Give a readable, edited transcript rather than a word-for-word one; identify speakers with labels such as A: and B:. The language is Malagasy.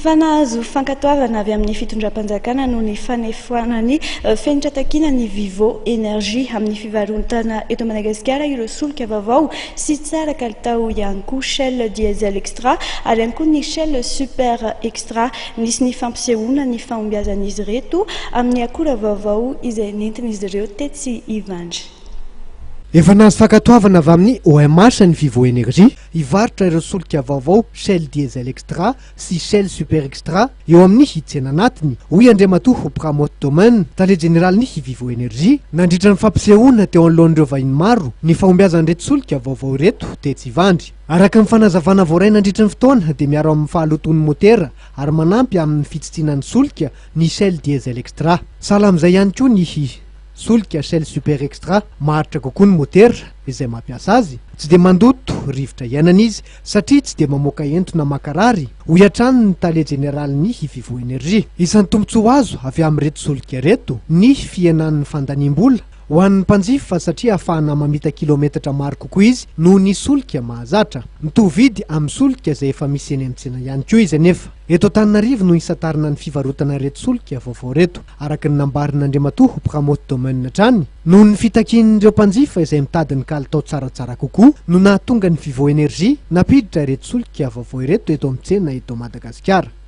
A: Fa nahazo fankatoavana avy amin'ny fitondram-panjakana noho ny fanefoana ny fenitra takiana ny Vivo Energy amin'ny fivarotana eto Madagasikara ireo solika vaovao sy tsara kalitao ihany koa Shell Diesel Extra ary ihany koa ny Shell Super Extra. Nisy ny fampisehoana ny fahombiazan'izy ireto amin'ny akora vaovao izay nentin'izy ireo tetsy Ivandry.
B: Efa nahazo fankatoavana avy amin'ny OMH ny Vivo Energy hivarotra ireo solika vaovao Shell Diesel Extra sy Shell Super Extra eo amin'ny tsena anatiny, hoy Andriamatoa Pramod Doman, tale jeneralin'ny Vivo Energy, nandritra ny fampisehoana teo anoloan'ireo vahiny maro ny fahombiazan'ireto solika vaovao ireto tetsy Ivandry. Araka ny fanazavana voaray nandritra ny fotoana dia miaro amin'ny fahalotoan'ny motera ary manampy amin'ny fitsitsiana ny solika ny Shell Diesel Extra. Sahala amin'izay ihany koa ny solika Shell Super Extra, maharitra kokoa ny motera izay mampiasa azy, tsy dia mandoto rivotra iainana izy satria tsy dia mamoaka entona mankarary, hoy hatrany ny tale jeneralin'ny Vivo Energy. Isan'ny tombontsoa azo avy amin'ireto solika ireto ny fihenan'ny fandaniam-bola ho an'ny mpanjifa satria ahafahana mamita kilaometatra maro kokoa izy noho ny solika mahazatra. Mitovy vidy amin'ny solika izay efa misy eny amin'ny tsena ihany koa izy anefa. Eto Antananarivo no hisantarina ny fivarotana ireto solika vaovao ireto, araka ny nambarin'Andriamatoa Pramod Domaine hatrany. Noho ny fitakian'ireo mpanjifa izay mitady ny kalitao tsaratsara kokoa no nahatonga ny Vivo Energy nampiditra ireto solika vaovao ireto eto amin'ny tsena eto Madagasikara.